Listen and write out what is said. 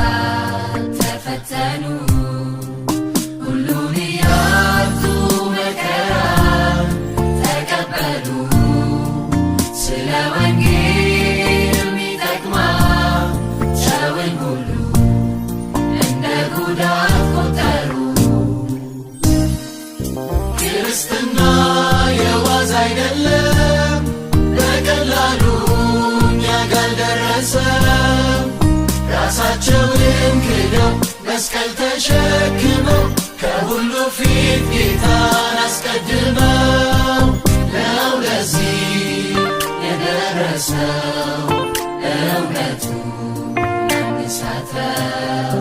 በእሳት ተፈተኑ፣ ሁሉን እያጡ መከራን ተቀበሉ። ስለ ወንጌል የሚጠቅማቸውን ሁሉ እንደ ጉዳት ቆጠሩ። ክርስትና የዋዛ አይደለም፣ በቀላሉ እኛ ጋር አልደረሰም። ራሳቸውን ክደው መስቀል ተሸክመው ከሁሉ ፊት ጌታን አስቀድመው ነው ለዚህ የደረሰው እውነቱ አንሳተው።